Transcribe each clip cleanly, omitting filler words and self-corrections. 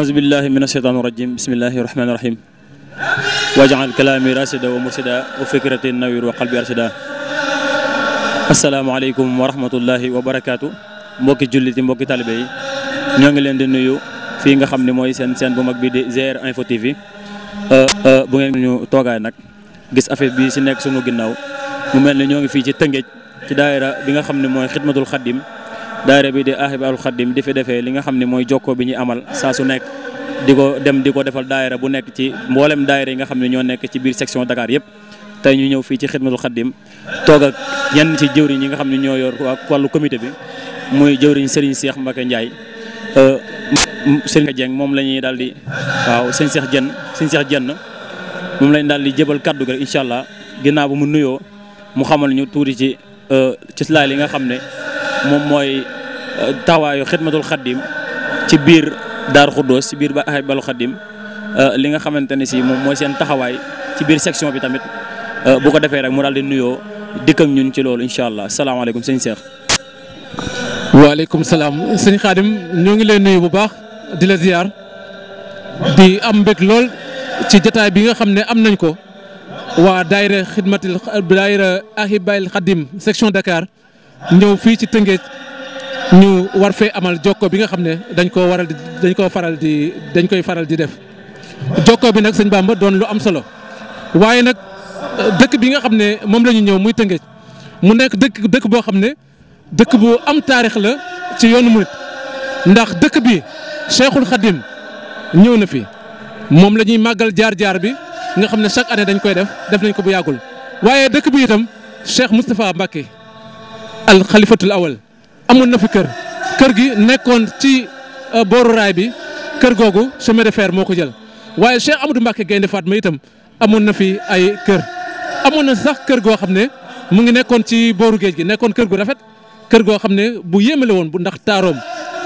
أعوذ بالله من الشيطان الرجيم بسم الله الرحمن الرحيم واجعل كلامي راشدا ومرشدا وفكرتي نوير وقلبي أرشدا asalaamaaleykum wa rahmatullahi wa barakaatu mbokki jullit yi mbokki talibé yi ñoo ngi leen di nuyu fii nga xam ne mooy seen bu mag bi di GR Info TV bu ngeen ñu toogaay nag gis affaire bi si nekk sunu ginnaaw mu mel ne ñoo ngi fii ci Tëngéej ci daayira bi nga xam ne mooy xidmatul xaddim daayira bi di ahibahul xaddim di fi defee li nga xam ne mooy jokkoo bi ñuy amal saa su nekk di ko defal daayira bu nekk ci mboolem daayira yi nga xam ne ñoo nekk ci biir section Dakar yëpp tey ñu ñëw fii ci xidmatul xaddim toog ak yenn ci jëwriñ yi nga xam ne ñoo yor wàllu comité bi muy jëwriñ Serigne Cheikh Mbacke Ndiaye Serigne Dieng moom la ñuy daal di waaw Serigne Cheikh Dieng moom lañ daal di jébal kaddu gi rek incha allah ginnaaw bu mu nuyoo mu xamal ñu tuuti ci laay li nga xam ne moom mooy taxawaayu xidmatul xaddim ci biir Daaru Xuddoos ci biir ba ahibahul xaddim li nga xamante ne si moom mooy seen taxawaay ci biir section bi tamit. bu ko defee rek mu daal di nuyoo dikk ak ñun ci loolu incha allah salaamaaleykum sëñ Cheikh. waaleykum salaam sëñ Xaadim ñoo ngi lay nuyu bu baax di la ziar di am mbég lool ci jataay bi nga xam ne am nañ ko waa daayira ahibahil xadim section Dakar ñëw fii ci Tëngéej ñu war fee amal jokko bi nga xam ne dañ koy faral di def jokko bi nag sëñ Bamba doon lu am solo waaye nag. dëkk bi nga xam ne moom la ñu ñëw muy Tëngéej mu nekk dëkk boo xam ne dëkk bu am taarix la ci yoonu murit ndax dëkk bi Cheikhul Khadim ñëw na fi moom la ñuy màggal jaar-jaar bi nga xam ne chaque année dañ koy def nañ ko bu yàggul waaye dëkk bi itam Cheikh Moustapha Mbacké al Khalifatul Awal amoon na fi kër gi nekkoon ci booru raay bi kër googu chemin de fer moo ko jël waaye Cheikh Amadou Mbacké Gaynde Fatma itam amoon na fi ay kër amoon na sax kër goo xam ne mu ngi nekkoon ci booru géej gi nekkoon kër gu rafet kër goo xam ne bu yéemale woon bu ndax taaroom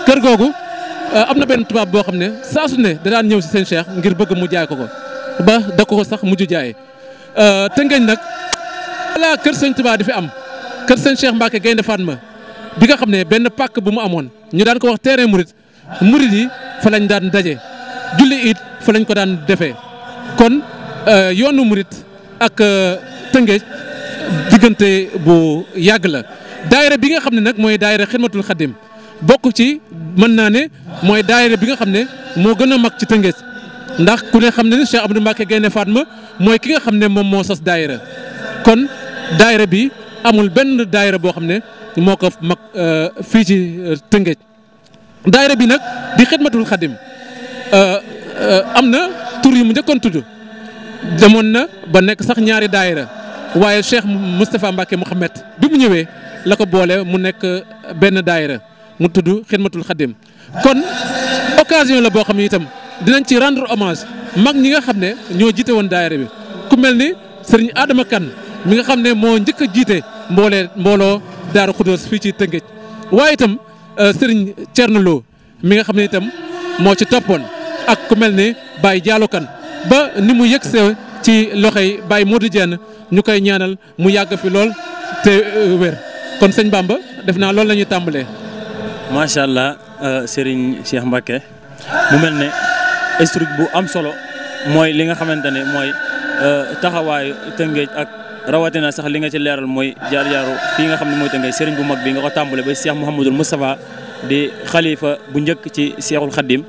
kër googu am na benn tubaab boo xam ne saa su ne da daan ñëw si seen Cheikh ngir bëgg mu jaay ko ba da ko sax mujj jaayee Tëngéej nag wala kër sëñ Tuubaa di fi am kër sëñ Cheikh Mbacke Gaynde Fatma bi nga xam ne benn pàkk bu mu amoon ñu daan ko wax terrain murit yi fa lañ daan daje julli it fa lañ ko daan defee kon yoonu murit ak Tëngéej diggante bu yàgg la daayira bi nga xam ne nag mooy daayira xidmatul xaddim bokk ci mën naa ne mooy daayira bi nga xam ne moo gën a mag ci Tëngéej ndax ku ne xam ne ne Cheikh Amadou Mbacké Gaynde Fatma mooy ki nga xam ne moom moo sos daayira kon daayira bi amul benn daayira boo xam ne moo ko mag fii ci Tëngéej daayira bi nag di xidmatul xaddim am na tur yu mu njëkkoon tudd demoon na ba nekk sax ñaari daayira waaye Cheikh Moustapha Mbacké Mouhamed bi mu ñëwee la ko boole mu nekk benn daayira mu tudd xidmatul xaddim kon occasion la boo xam ne itam dinañ ci rendre hommage mag ñi nga xam ne ñoo jiite woon daayira bi ku mel ni sëriñ Adama Kane mi nga xam ne moo njëkk a jiite mbooloo Daaru Xuddoos fii ci Tëngéej waaye itam sëriñ Thierno Lo mi nga xam ne itam moo ci toppoon ak ku mel ni Baye Diallo Kane ba ni mu yëgsee ci loxoy Baye Modou Dieng ñu koy ñaanal mu yàgg fi lool te wér kon sëñ Bamba def naa loolu la ñuy tàmbalee. macha allah Serigne Cheikh Mbacke mu mel ne historique bu am solo mooy li nga xamante ne mooy taxawaayu Tëngéej ak rawatina sax li nga ci leeral mooy jaar-jaaru fii nga xam ne mooy Tëngéej Serigne bu mag bi nga ko tàmbalee ba Cheikh Mouhamadul Moustapha di xalifa bu njëkk ci Cheikhul Khadim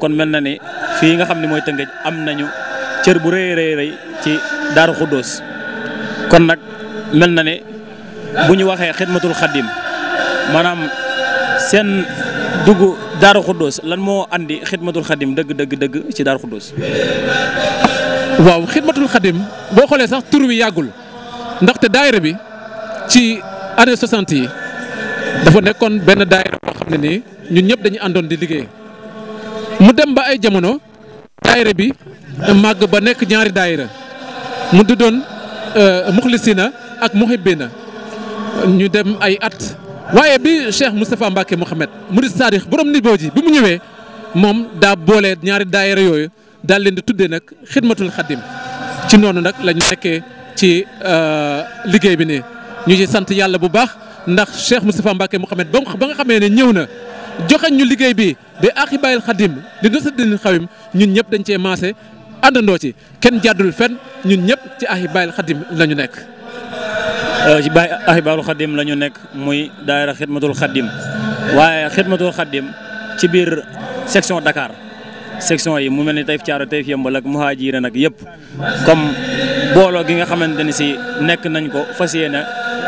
kon mel na ni fii nga xam ne mooy Tëngéej am nañu cër bu rëy ci Daaru Xuddoos kon nag mel na ne bu ñu waxee xidmatul xaddim maanaam seen dugg Daaru Xuddoos lan moo andi xidmatul xaddim dëgg ci Daaru Xuddoos. waaw xidmatul xaddim boo xoolee sax tur wi yàggul ndaxte daayira bi ci année 60 yi dafa nekkoon benn daayira boo xam ne nii ñun ñëpp dañu àndoon di liggéey. mu dem ba ay jamono daayira bi màgg ba nekk ñaari daayira mu tuddoon muxlisina ak muhibbina ñu dem ay at waaye bi Cheikh Moustapha Mbacké Mouhamed murid sadix borom niveau ji bi mu ñëwee moom daa boole ñaari daayira yooyu daal leen di tuddee nag xidmatul xaddim ci noonu nag lañu nekkee ci liggéey bi nii ñu ci sant yàlla bu baax ndax Cheikh Moustapha Mbacké Mouhamed ba nga xamee ne ñëw na joxañ ñu liggéey bi di Ahibaahil Khadim di Nusraddin Xawim ñun ñëpp dañ cee maase àndandoo ci kenn jàddul fenn ñun ñëpp ci Ahibaahil Khadim la ñu nekk. ci Baye Ahibaahil Khadim la ñu nekk muy daayira Xidmatul Khadim waaye Xidmatul Khadim ci biir section Dakar section yi mu mel ni Taïf Thiaroye Taïf Yeumbeul ak Muhajireen nag yëpp comme booloo gi nga xamante ni si nekk nañ ko fas yéene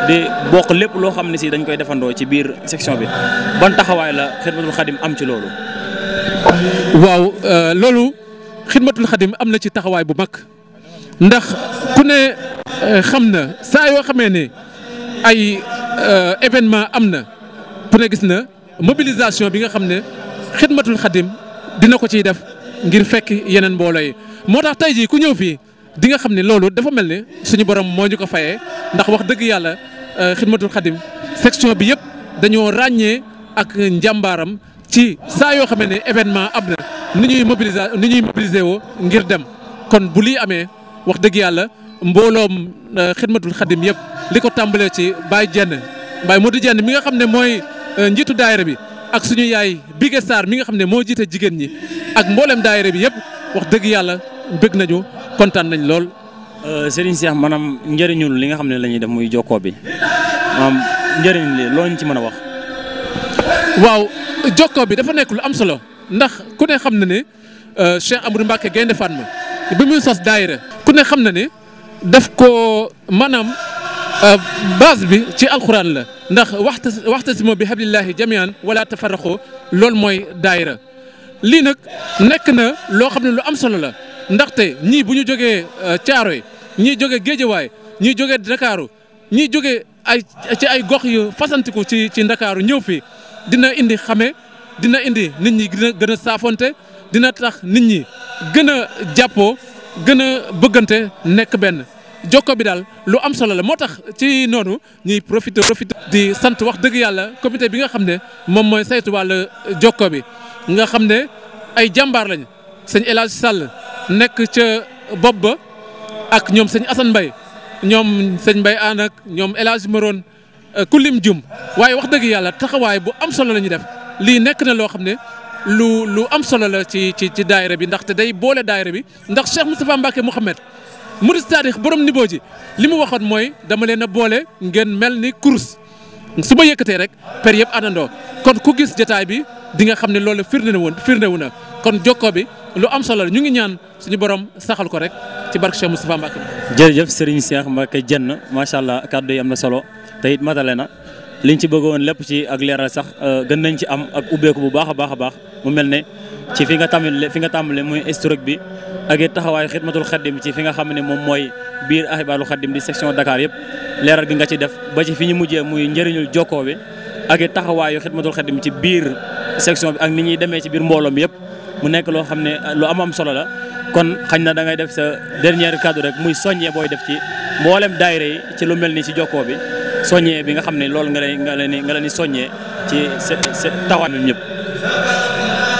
di bokk lépp loo xam ne si dañ koy defandoo ci biir section bi ban taxawaay la Xidmatul Khadim am ci loolu. waaw loolu Xidmatul Khadim am na ci taxawaay bu mag ndax ku ne xam na saa yoo xamee ne ay événement am na ku ne gis na mobilisation bi nga xam ne Xidmatul Khadim dina ko ciy def ngir fekk yeneen mbooloo yi moo tax tey jii ku ñëw fii di nga xam ne loolu dafa mel ne suñu borom moo ñu ko fayee ndax wax dëgg yàlla Xidmatul Khadim section bi yëpp dañoo ràññee ak njàmbaaram ci saa yoo xamee ne événement am na ni ñuy mobiliser woo ngir dem kon bu lii amee wax dëgg yàlla mbooloom Xidmatul Khadim yëpp li ko tàmbalee ci Baye Modou Dieng mi nga xam ne mooy njiitu daayira bi ak suñu yaay Bigué Sarr mi nga xam ne moo jiite jigéen ñi ak mboolem daayira bi yëpp wax dëgg yàlla bëgg nañu kontaan nañ lool. Serigne Cheikh maanaam njëriñul li nga xam ne la ñuy def muy jokkoo bi maanaam njëriñ li loo ñu ci mën a wax. waaw jokkoo bi dafa nekk lu am solo ndax ku ne xam na ne Cheikh Amadou Mbacké Gaïndé Fatma bi muy sos daayira ku ne xam na ne daf ko maanaam base bi ci alxuraan la ndax waxtasimu bi hablillahi jamian wala tafarraqu loolu mooy daayira lii nag nekk na loo xam ne lu am solo la ndaxte ñii bu ñu jógee Thiaroye ñii jógee Guédiawaye ñii jógee Ndakaaru ñii jógee ci ay gox yu fasantiku ci Ndakaaru ñëw fii dina indi xame dina indi nit ñi gën a saafonte dina tax nit ñi gën a jàppoo gën a bëggante nekk benn jokko bi daal lu am solo la moo tax ci noonu ñuy profité di sant wax dëgg yàlla comité bi nga xam ne moom mooy saytu wàllu jokko bi nga xam ne ay jàmbaar lañ sëñ El Hadj Sall nekk ca bopp ba ak ñoom sëñ Assane Mbaye ñoom sëñ Mbaye An ak ñoom El Hadj Maroon kulim jum waaye wax dëgg yàlla taxawaay bu am solo la ñuy def lii nekk na loo xam ne lu am solo la ci daayira bi ndaxte day boole daayira bi ndax Cheikh Moustapha Mbacké Mouhamed murid taarix borom niveau ji li mu waxoon mooy dama leen a boole ngeen mel ni kurus su ma yëkkatee rek per yëpp àndandoo kon ku gis jotaay bi di nga xam ne loolu firndewu na kon jokkoo bi lu am solo la ñu ngi ñaan suñu borom saxal ko rek ci barke Cheikh Moustapha Mbacké. jërëjëf Serigne Cheikh Mbacké Diène macha allah kàddu yi am na solo te it matale na liñ ci bëggoon lépp ci ak leeral sax gën nañ ci am ak ubbeeku bu baax a baax mu mel ne ci fi nga tàmbale muy historique bi ak it taxawaayu Xidmatul Khadim ci fi nga xam ne moom mooy biir Ahibaahil Khadim di section Dakar yëpp leeral gi nga ci def ba ci fi ñu mujjee muy njëriñul jokkoo bi ak it taxawaayu Xidmatul Khadim ci biir section bi ak ni ñuy demee ci biir mbooloo mi yëpp mu nekk loo xam ne lu am solo la kon xañ na da ngay def sa dernier kaddu rek muy soññee booy def ci mboolem daayira yi ci lu mel ni ci jokkoo bi soññee bi nga xam ne loolu nga leen di soññee ci sa taxawaay ñëpp.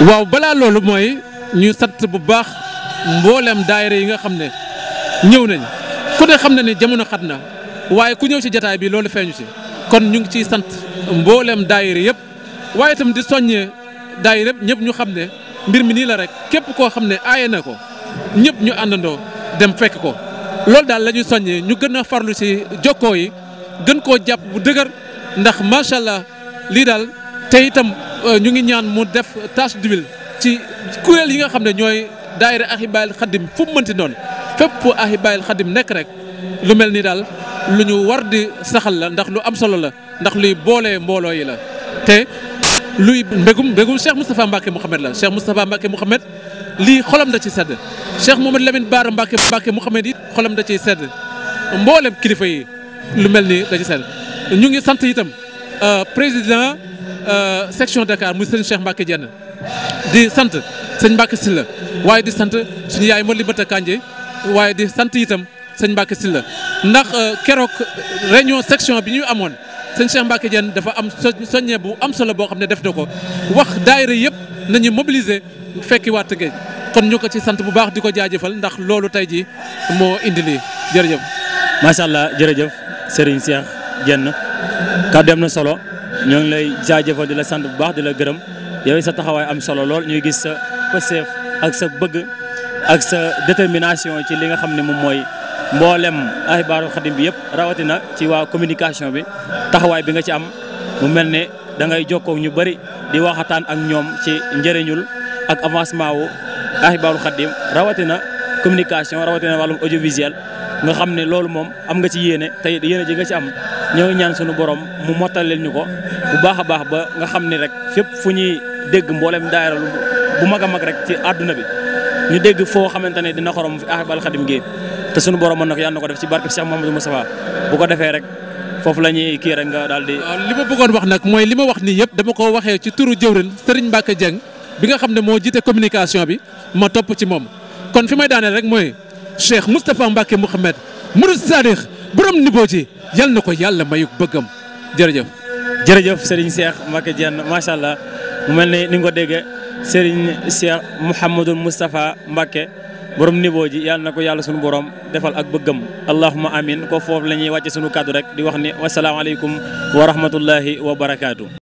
waaw balaa loolu mooy ñu sant bu baax mboolem daayira yi nga xam ne ñëw nañ ku ne xam na ne jamono xat na waaye ku ñëw ci jataay bi loolu feeñu ci kon ñu ngi ciy sant mboolem daayira yëpp waaye itam di soññee daayira yëpp ñëpp ñu xam ne mbir mi nii la rek képp koo xam ne aaye na ko ñëpp ñu àndandoo dem fekk ko loolu daal la ñuy soññee ñu gën a farlu ci jokkoo yi gën koo jàpp bu dëgër ndax macha allah lii daal te itam ñu ngi ñaan mu def tache d'huile ci kuréel yi nga xam ne ñooy daayira Ahibaahil Khadim fu mu mënti doon fépp Ahibaahil Khadim nekk rek lu mel ni daal lu ñu war di saxal la ndax lu am solo la ndax luy boole mbooloo yi la te luy mbégum Cheikh Moustapha Mbacké Mouhamed la Cheikh Moustapha Mbacké Mouhamed lii xolam da ci sedd Cheikh Mohamed Lamine Bara Mbacké Mouhamed yi xolam da ciy sedd mboolem kilifa yi lu mel ni da ci sedd ñu ngi sant itam président section Dakar muy sëñ Cheikh Mbacké Diène di sant sëñ Mbacké Sylla waaye di sant suñu yaay Molimata Kandji waaye di sant itam sëñ Mbacké Sylla ndax keroog réunion section bi ñu amoon sëñ Cheikh Mbacké Diène dafa am soññe bu am solo boo xam ne def na ko wax daayira yëpp nañu mobiliser fekki waa Tëngéej kon ñu ko ci sant bu baax di ko jaajëfal ndax loolu tey ji moo indi lii jërëjëf. macha allah jërëjëf Serigne Cheikh Diène kàddu am na solo ñoo ngi lay jaajëfal di la sant bu baax di la gërëm yow sa taxawaay am solo lool ñuy gis sa pëseef ak sa bëgg ak sa détermination ci li nga xam ne moom mooy mboolem Ahibahil Khadim bi yëpp rawatina ci waa communication bi taxawaay bi nga ci am mu mel ne da ngay jokkoo ñu bëri di waxataan ak ñoom ci njëriñul ak avancement wu Ahibahil Khadim rawatina communication rawatina wàllum audiovisuel nga xam ne loolu moom am nga ci yéene tey yéene ji nga ci am ñoo ngi ñaan sunu borom mu mottaleel ñu ko bu baax a baax ba nga xam ne rek fépp fu ñuy dégg mboolem daayira bu mag a mag rek ci àdduna bi ñu dégg foo xamante ne dina xorom fi Ahibahil Khadim gi te sunu borom mën na ko yàlla na ko def ci barke Cheikh Mouhamadou Moustapha bu ko defee rek foofu la ñuy kii rek nga daal di. li ma bëggoon wax nag mooy li ma wax nii yëpp dama ko waxee ci turu jëwrin Serigne Mbacke Dieng bi nga xam ne moo jiite communication bi ma topp ci moom kon fi may daaneel rek mooy Cheikh Moustapha Mbacke Mouhamed Murid Sadikh borom niveau ji yal na ko yàlla mayuk bëggam jërëjëf. jërëjëf Serigne Cheikh Mbacke Dieng macha allah mu mel ni nga ko déggee Serigne Cheikh Mouhamadou Moustapha Mbacke borom niveau ji yàlla na ko yàlla sunu borom defal ak bëggam allahumma amin ko foofu la ñuy wàcce sunu kàddu rek di wax ni wasalaamaaleykum wa rahmatullahi wa barakaatu.